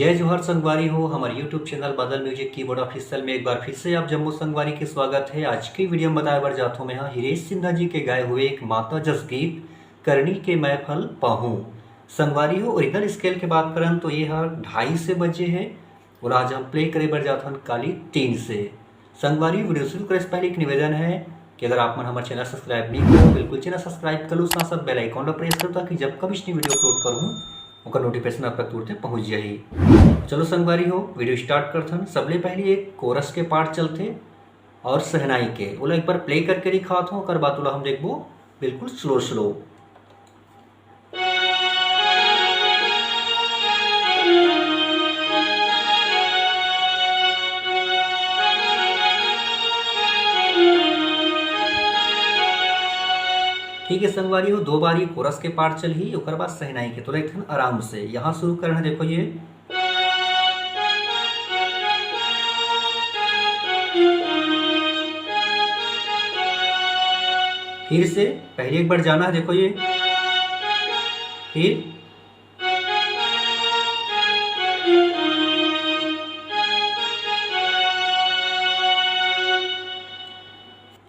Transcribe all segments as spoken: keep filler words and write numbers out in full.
जय जोहार संगवारी हो, हमर YouTube चैनल बादल म्यूजिक कीबोर्ड ऑफिशियल में एक बार फिर से आप जम्मो संगवारी के स्वागत है। आज के वीडियो में बताए बर जात हों मैं हा हिरेश सिन्हा जी के गाए हुए एक माता जस गीत करनी के मैं फल पाहूँ। संगवारी हो, ओरिजिनल स्केल के बात करन तो ये हर ढाई से बजे है, और आज हम प्ले करे बर जात हन काली तीन से। संगवारी, वीडियो शुरू करे से पहले एक निवेदन है कि अगर आप मन हमर चैनल सब्सक्राइब नहीं करो, बिल्कुल चैनल सब्सक्राइब कर लो, साथ साथ बेल आइकन ला प्रेस करो, ताकि जब कभी भी वीडियो अपलोड करूँ, ओकर नोटिफिकेशन आप तक तुरंत पहुँच जाही। चलो संगवारी हो, वीडियो स्टार्ट करथन। सबले पहले एक कोरस के पार्ट चलथे और सहनाई के, ओला एक बार प्ले करके दिखात हूँ, ओकर बाद ओला हम देखबो बिल्कुल स्लो स्लो। ठीक है संगवारी हो, दो बार ये कोरस के पार्ट चलही, ओकर बाद सहनाई के। तो एक ठन आराम से यहाँ शुरू करना है, देखो ये। फिर से पहले एक बार जाना है, देखो ये। फिर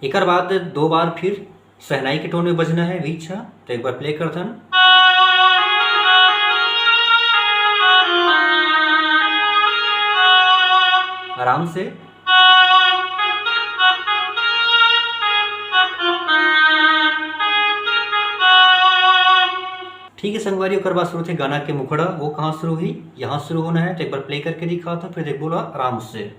एकर बाद दो बार फिर सहनाई के टोन में बजना है वीच ह। तो एक बार प्ले करथन। आराम से। ठीक है संगवारी, ओकर बाद शुरू थे गाना के मुखड़ा। वो कहाँ शुरू हुई? यहाँ शुरू होना है। तो एक बार प्ले करके दिखात हूँ, फिर देखबो ला आराम से।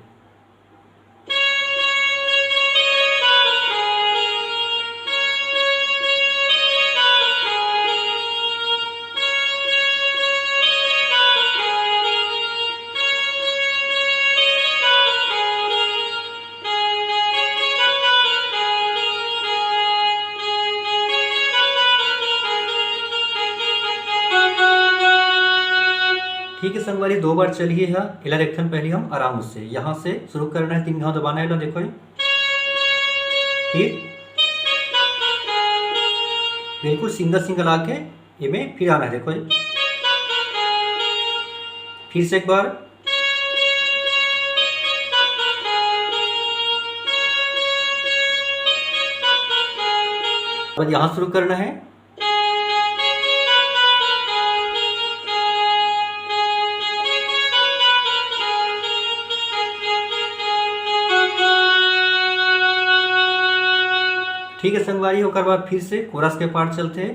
ठीक है संगवारी, दो बार चलिए हा, एला देखथन पहले हम आराम से। यहाँ से शुरू करना है, तीन घाव दबाना है, एला देखो ये। फिर बिल्कुल सिंगल सिंगल आके एमे फिर आना है, देखो ये। फिर से एक बार। अब यहाँ शुरू करना है। ठीक है संगवारी, ओकर बाद फिर से कोरस के पार्ट चलथे।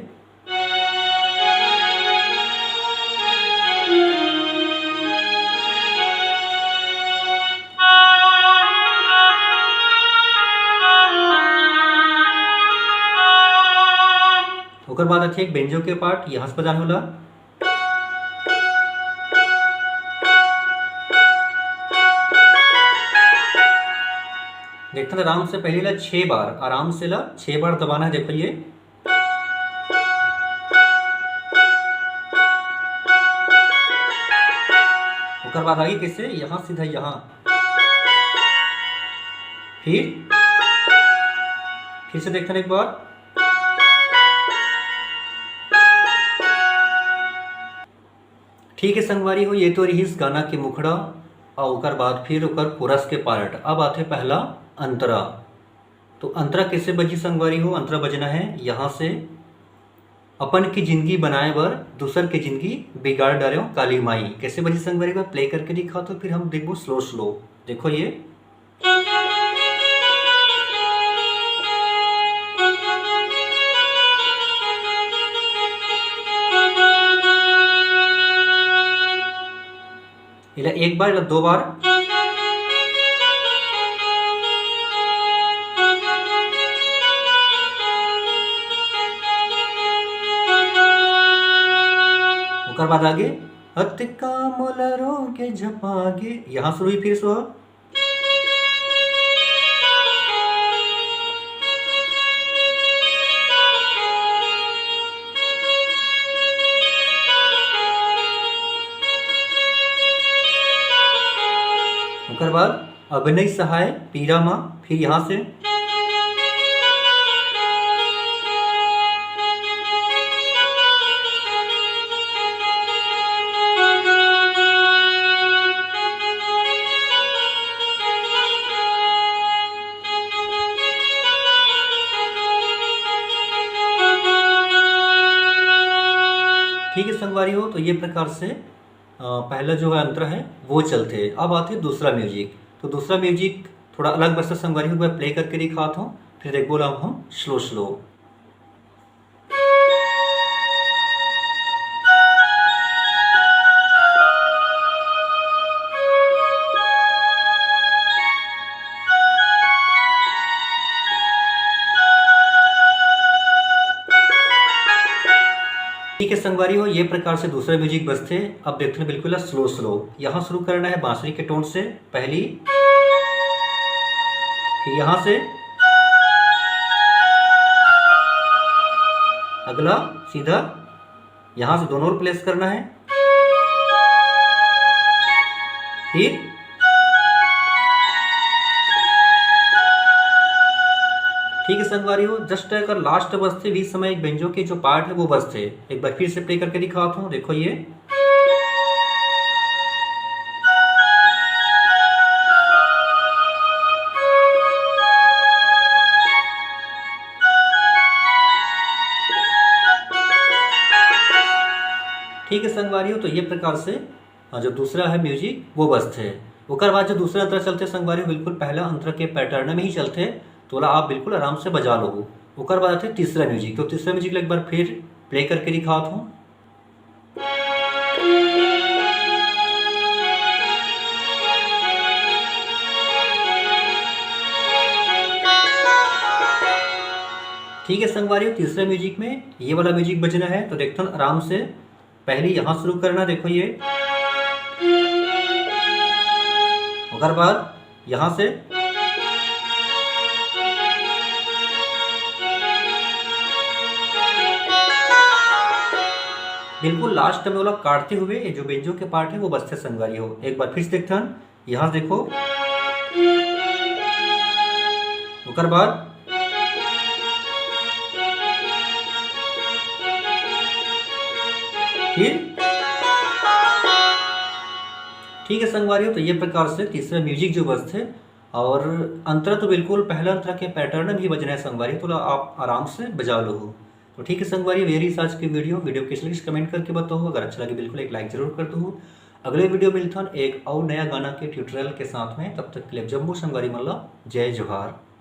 ओकर बाद आथे एक बेंजो के पार्ट, यहाँ से बजाना होला। देखथन आराम से, पहले ला छह बार, आराम से ला छह बार दबाना है। देखो ये, ओकर बाद आगे कैसे, यहाँ सीधा यहाँ, फिर, फिर से देखथन एक बार। ठीक है संगवारी हो, ये तो रहिस गाना के मुखड़ा, और ओकर बाद फिर ओकर कोरस के पार्ट। अब आथे पहला अंतरा। तो अंतरा कैसे बजी संगवारी हो? अंतरा बजना है यहाँ से, अपन की जिंदगी बनाए बर दूसर के जिंदगी बिगाड़ डारेव काली माई। कैसे बजी संगवारी? मैं प्ले करके दिखात हूँ, फिर हम देखबो स्लो स्लो। देखो ये। एला एक बार, एला दो बार। ओकर बाद आगे, अतका मोला रोगे झपागे, यहाँ शुरू हुई फिर से। ओकर बाद अब नहीं सहाय पीरा मा, फिर यहाँ से। ये संगवारी हो, तो ये प्रकार से, अ, पहला जो है अंतरा है वो चलथे। अब आथे दूसरा म्यूजिक। तो दूसरा म्यूजिक थोड़ा अलग बजथे संगवारी हो, मैं प्ले करके दिखात हूँ, फिर देखबो ला हम स्लो स्लो। ठीक है संगवारी हो, ये प्रकार से दूसरा म्यूजिक बजथे। अब देखते हैं बिल्कुल स्लो स्लो। यहाँ शुरू करना है बांसुरी के टोन से, पहली, फिर यहाँ से अगला सीधा, यहाँ से दोनों ओर प्लेस करना है, फिर ठीक है संगवारी हो, जस्ट अगर लास्ट बजथे भी समय एक बेंजो के जो पार्ट है वो बजथे। एक बार फिर से प्ले करके दिखाता हूँ, देखो ये। ठीक है संगवारी हो, तो ये प्रकार से, हाँ, जो दूसरा है म्यूजिक वो बजथे। ओकर बाद जो दूसरा अंतरा चलथे संगवारी हो, बिल्कुल पहला अंतरा के पैटर्न में ही चलथे, तोला आप बिल्कुल आराम से बजा लो। ओकर बाद आथे तीसरा म्यूजिक। तो तीसरा म्यूजिक ला एक बार फिर प्ले करके दिखात हूँ। ठीक है संगवारी हो, तीसरे म्यूजिक में ये वाला म्यूजिक बजना है, तो देखथन आराम से। पहले यहाँ शुरू करना, देखो ये, ओकर बाद यहाँ से बिल्कुल लास्ट में वो लोग काटते हुए ये जो बेंजो के पार्ट है वो बजथे संगवारी हो। एक बार फिर से देखथन, यहाँ देखो, ओकर बाद फिर ठीक है संगवारी हो, तो ये प्रकार से तीसरा म्यूजिक जो बजथे और अंतरा तो बिल्कुल पहला अंतरा के पैटर्न में ही बजना है संगवारी हो, तो आप आराम से बजा लो हो। तो ठीक है संगवारी हो, ये रही आज की वीडियो। वीडियो कैसे लगी कमेंट करके बताओ, अगर अच्छा लगे बिल्कुल एक लाइक जरूर कर दो। अगले वीडियो मिलथन एक और नया गाना के ट्यूटोरियल के साथ में, तब तक के लिए जम्मो संगवारी मन ला जय जोहार।